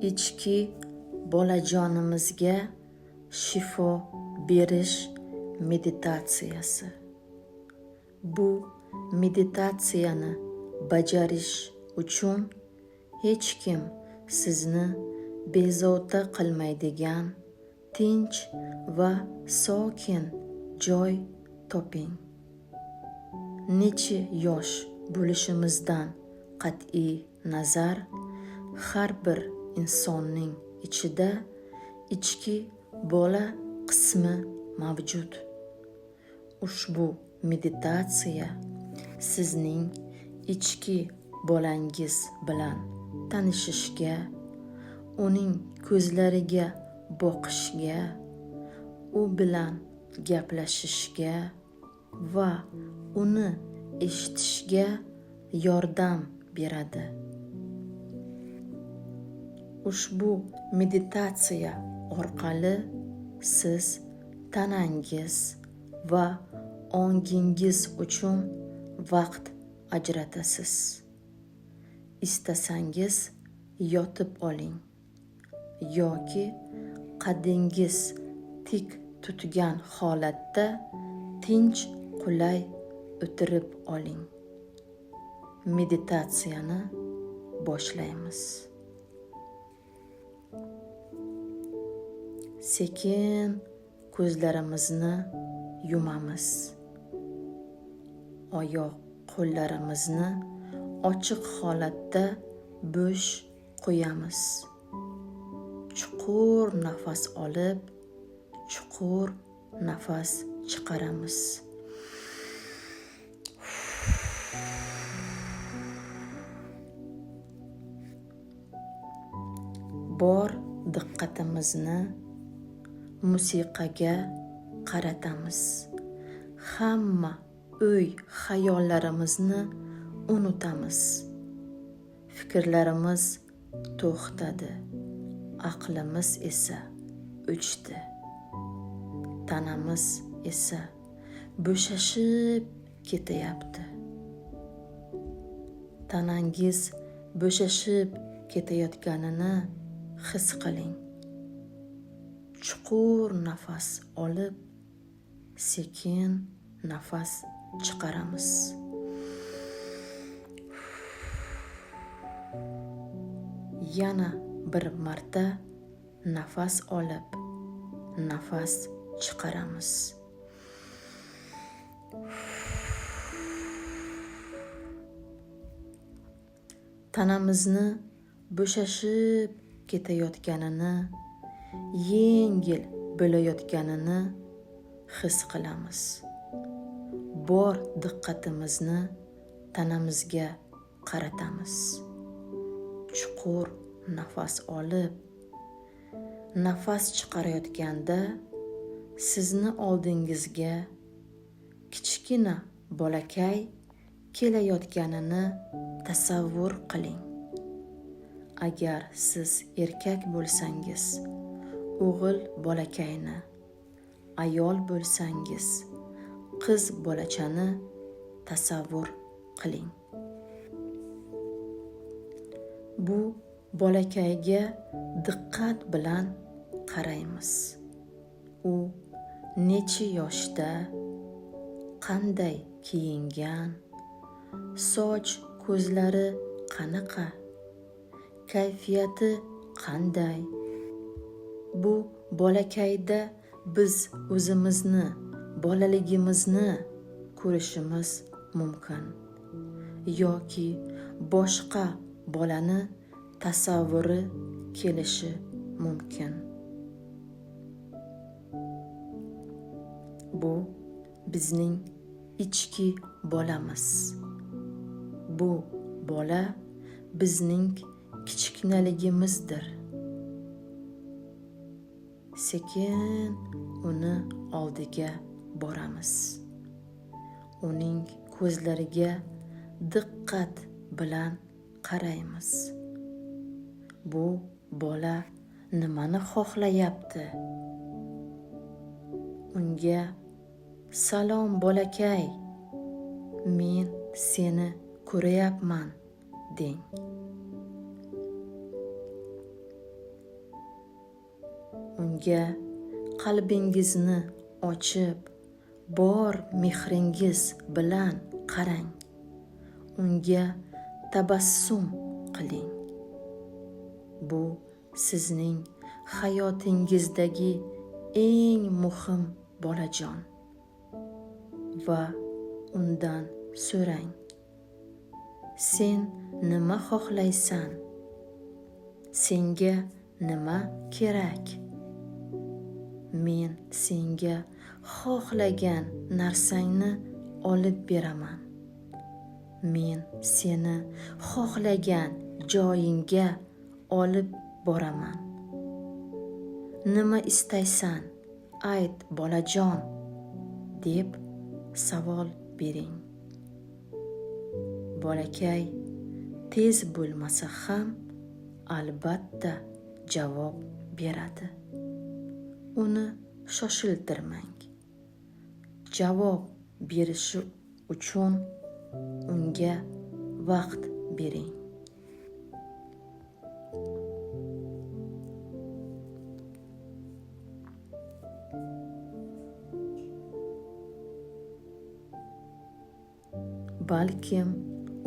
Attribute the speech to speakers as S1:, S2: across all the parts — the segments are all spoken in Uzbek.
S1: Ichki bolajonimizga shifo berish meditatsiyasi. Bu meditatsiyani bajarish uchun hech kim sizni bezovta qilmaydigan tinch va sokin joy toping. Necha yosh bo'lishimizdan qat'iy nazar, har bir insonning ichida ichki bola qismi mavjud. Ushbu meditatsiya sizning ichki bolangiz bilan tanishishga, uning ko'zlariga boqishga, u bilan gaplashishga va uni eshitishga yordam beradi. Ushbu meditatsiya orqali siz tanangiz va ongingiz uchun vaqt ajratasiz. Istasangiz yotib oling yoki qaddingiz tik tutgan holatda tinch, qulay o'tirib oling. Meditatsiyani boshlaymiz. Sekin ko'zlarimizni yumamiz. Oyoq qo'llarimizni ochiq holatda bo'sh qo'yamiz. Chuqur nafas olib, chuqur nafas chiqaramiz. Bor diqqatimizni musiqaga qaratamiz. Hamma o'y xayollarimizni unutamiz. Fikrlarimiz to'xtadi, aqlimiz esa o'chdi. Tanamiz esa bo'shashib ketayapti. Tanangiz bo'shashib ketayotganini his qiling. Chuqur nafas olib, sekin nafas chiqaramiz. Yana bir marta nafas olib, nafas chiqaramiz. Tanamizni bo'shashib ketayotganini, yengil bo'layotganini his qilamiz. Bor diqqatimizni tanamizga qaratamiz. Chuqur nafas olib, nafas chiqarayotganda sizni oldingizga kichkina bolakay kelayotganini tasavvur qiling. Agar siz erkak bo'lsangiz, o'g'il bolakayni, ayol bo'lsangiz, qiz bolachani tasavvur qiling. Bu bolakayga diqqat bilan qaraymiz. U necha yoshda, qanday kiyingan, soch ko'zlari qanaqa, kayfiyati qanday? Bu bolakayda biz o'zimizni, bolaligimizni ko'rishimiz mumkin yoki boshqa bolani tasavvuri kelishi mumkin. Bu bizning ichki bolamiz. Bu bola bizning kichkinaligimizdir. Sekin uni oldiga boramiz. Uning ko'zlariga diqqat bilan qaraymiz. Bu bola nimani xohlayapti? Unga salom bolakay, men seni ko'rayapman deng. Unga qalbingizni ochib, bor mehringiz bilan qarang. Unga tabassum qiling. Bu sizning hayotingizdagi eng muhim bolajon va undan so'rang: sen nima xohlaysan? Senga nima kerak? Men senga xohlagan narsangni olib beraman. Men seni xohlagan joyingga olib boraman. Nima istaysan? Ayt, bolajon, deb savol bering. Bolakay tez bo'lmasa ham albatta javob beradi. Uni shoshiltirmang. Javob berishi uchun unga vaqt bering. Balkim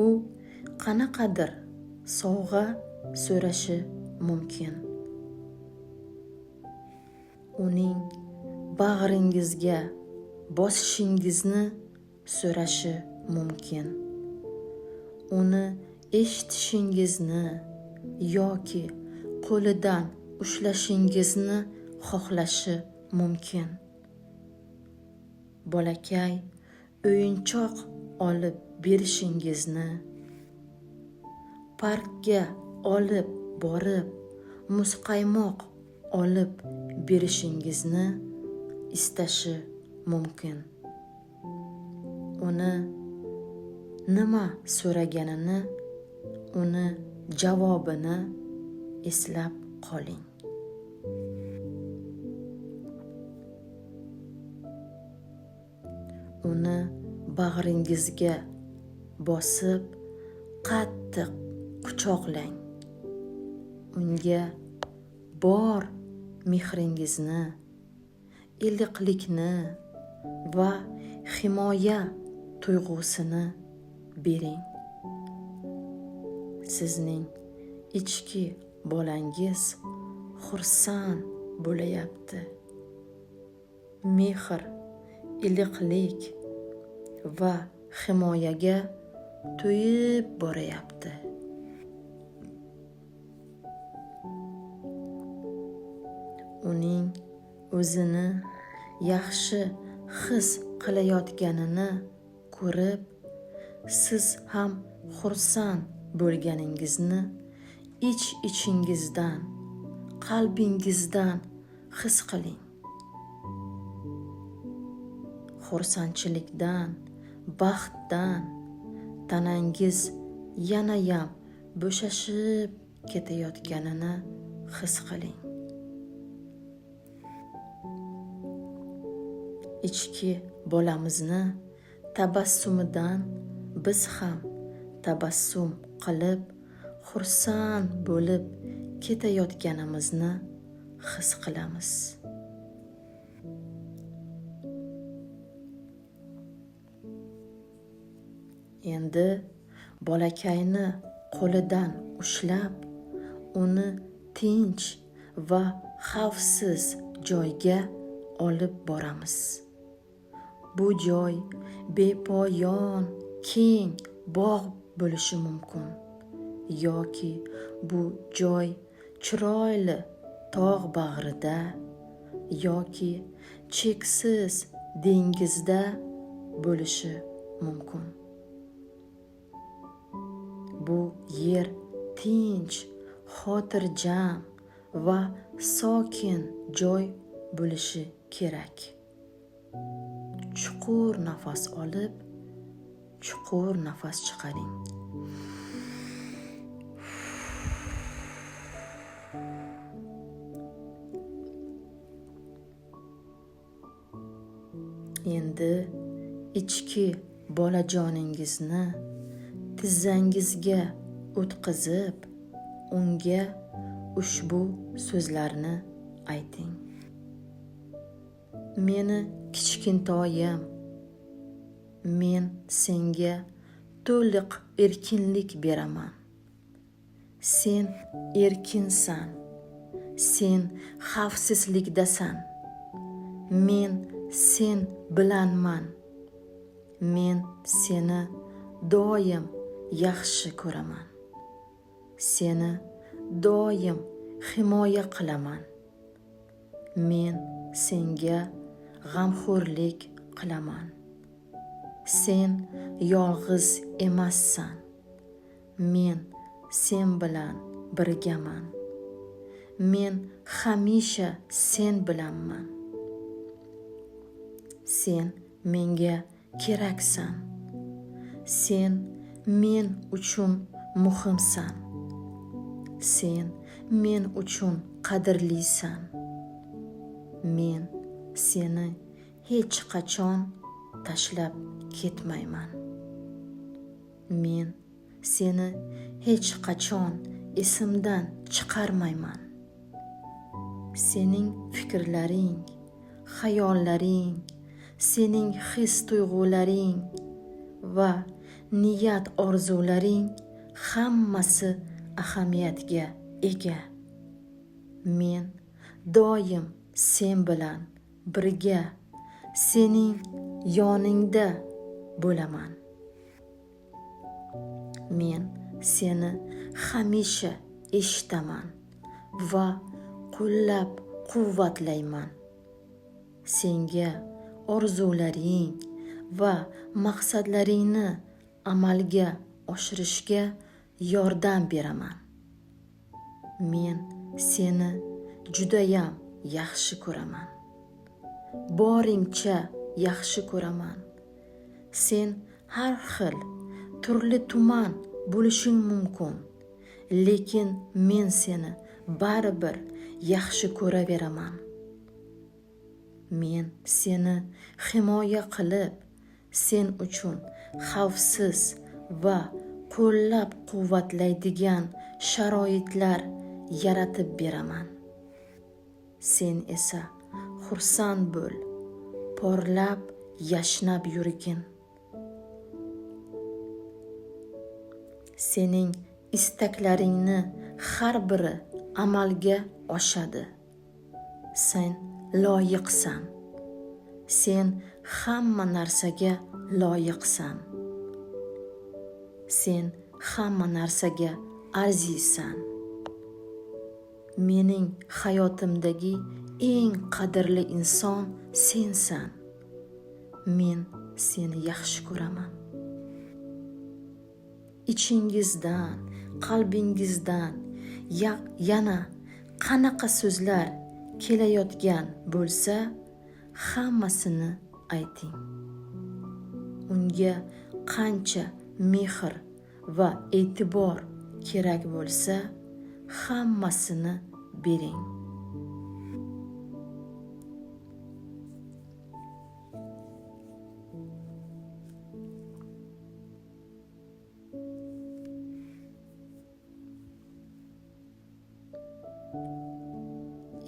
S1: u qanaqadir sovg'a so'rashi mumkin. Uning bag'ringizga bosishingizni so'rashi mumkin. Uni eshitishingizni yoki qo'lidan ushlashingizni xohlashi mumkin. Bolakay o'yinchoq olib berishingizni, parkka olib borib muzqaymoq olib berishingizni istashi mumkin. Uni nima so'raganini, uni javobini eslab qoling. Uni bag'ringizga bosib, qattiq quchoqlang. Unga bor mehringizni, iliqlikni va himoya tuyg'usini bering. Sizning ichki bolangiz xursand bo'layapti. Mehr, iliqlik va himoyaga to'yib borayapti. Uning o'zini yaxshi his qilayotganini ko'rib, siz ham xursand bo'lganingizni ich-ichingizdan, qalbingizdan his qiling. Xursandchilikdan, baxtdan tanangiz yanayam bo'shashib ketayotganini his qiling. Ichki bolamizni tabassumidan biz ham tabassum qilib, xursand bo'lib ketayotganimizni his qilamiz. Endi bolakayni qo'lidan ushlab, uni tinch va xavfsiz joyga olib boramiz. Bu joy bepoyon keng bog' bo'lishi mumkin yoki bu joy chiroyli tog' bag'rida yoki cheksiz dengizda bo'lishi mumkin. Bu yer tinch, xotirjam va sokin joy bo'lishi kerak. Chuqur nafas olib, chuqur nafas chiqaring. Endi ichki bolajoningizni tizzangizga o'tqizib, unga ushbu so'zlarni ayting. Meni kichkintoyim, men senga to'liq erkinlik beraman. Sen erkinsan. Sen xavfsizlikdasan. Men sen bilanman. Men seni doim yaxshi ko'raman. Seni doim himoya qilaman. Men senga g'amxo'rlik qilaman. Sen yolg'iz emassan. Men sen bilan birgaman. Men hamisha sen bilanman. Sen menga keraksan. Sen men uchun muhimsan. Sen men uchun qadrlisan. Men seni hech qachon tashlab ketmayman. Men seni hech qachon esimdan chiqarmayman. Sening fikrlaring, xayollaring, sening his-tuyg'ularing va niyat orzularing hammasi ahamiyatga ega. Men doim sen bilan birga, sening yoningda bo'laman. Men seni hamisha eshitaman va qo'llab-quvvatlayman. Senga orzularing va maqsadlaringni amalga oshirishga yordam beraman. Men seni judayam yaxshi ko'raman. Boringcha yaxshi ko'raman. Sen har xil, turli tuman bo'lishing mumkin, lekin men seni baribir yaxshi ko'raveraman. Men seni himoya qilib, sen uchun xavfsiz va qo'llab-quvvatlaydigan sharoitlar yaratib beraman. Sen esa xursand bo'l, porlab yashnab yurgin. Sening istaklaringni har biri amalga oshadi. Sen loyiqsan. Sen hamma narsaga loyiqsan. Sen hamma narsaga arziysan. Mening hayotimdagi eng qadrli inson sensan. Men seni yaxshi ko'raman. Ichingizdan, qalbingizdan yana qanaqa so'zlar kelayotgan bo'lsa, hammasini ayting. Unga qancha mehr va e'tibor kerak bo'lsa, hammasini bering.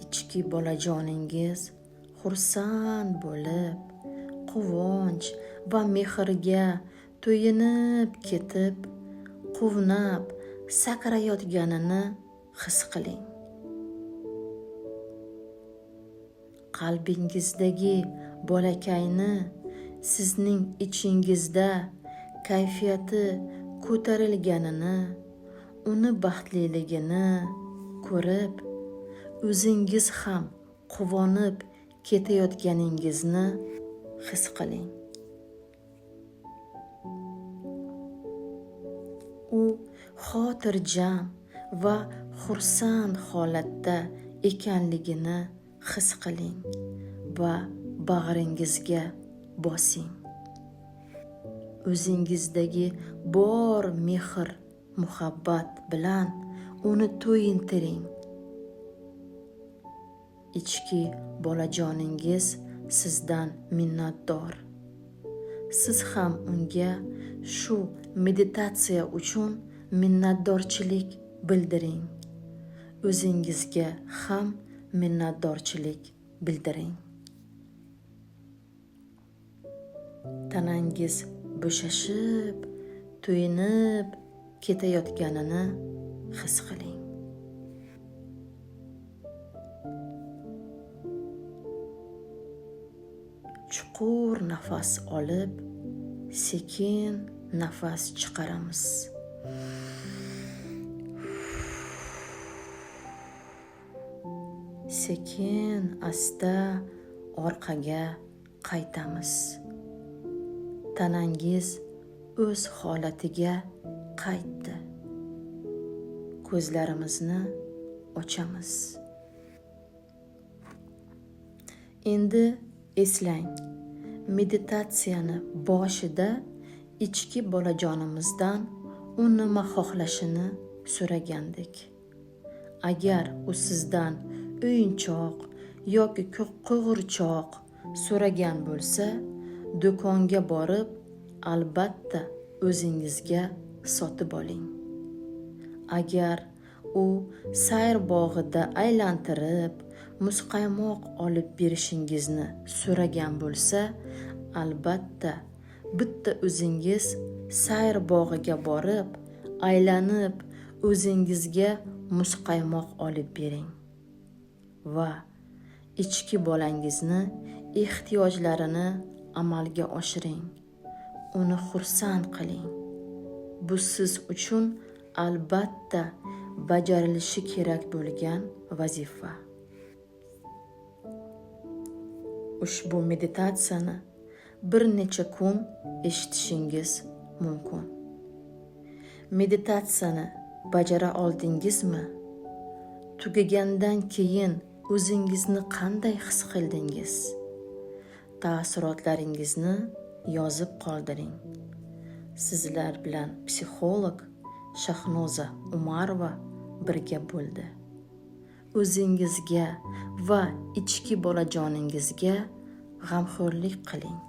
S1: Ichki bolajoningiz xursand bo'lib, quvonch va mehrga to'yinib ketib, quvnab sakrayotganini his qiling. Qalbingizdagi bolakayni sizning ichingizda kayfiyati ko'tarilganini, uni baxtliligini ko'rib, o'zingiz ham quvonib ketayotganingizni his qiling. U xotirjam va xursand holatda ekanligini his qiling va bag'ringizga bosing. O'zingizdagi bor mehr, muhabbat bilan uni to'yintiring. Ichki bolajoningiz sizdan minnatdor. Siz ham unga shu meditatsiya uchun minnatdorchilik bildiring. O'zingizga ham minnatdorchilik bildiring. Tanangiz bo'shashib, to'yinib ketayotganini his qiling. Chuqur nafas olib, sekin nafas chiqaramiz. Sekin asta orqaga qaytamiz. Tanangiz o'z holatiga qaytdi. Ko'zlarimizni ochamiz. Endi eslang, meditatsiyani boshida ichki bolajonimizdan u nima xohlashini so'ragandik. Agar u sizdan o'yinchoq yoki qo'g'irchoq so'ragan bo'lsa, do'konga borib, albatta o'zingizga sotib oling. Agar u sayr bog'ida aylantirib, muzqaymoq olib berishingizni so'ragan bo'lsa, albatta bitta o'zingiz sayr bog'iga borib, aylanib, o'zingizga muzqaymoq olib bering va ichki bolangizni ehtiyojlarini amalga oshiring. Uni xursand qiling. Bu siz uchun albatta bajarilishi kerak bo'lgan vazifa. Ushbu meditatsiyani bir necha kun eshitishingiz mumkin. Meditatsiyani bajara oldingizmi? Tugagandan keyin o'zingizni qanday his qildingiz? Taassurotlaringizni yozib qoldiring. Sizlar bilan psixolog Shahnoza Umarova birga bo'ldi. O'zingizga va ichki bolajoningizga g'amxo'rlik qiling.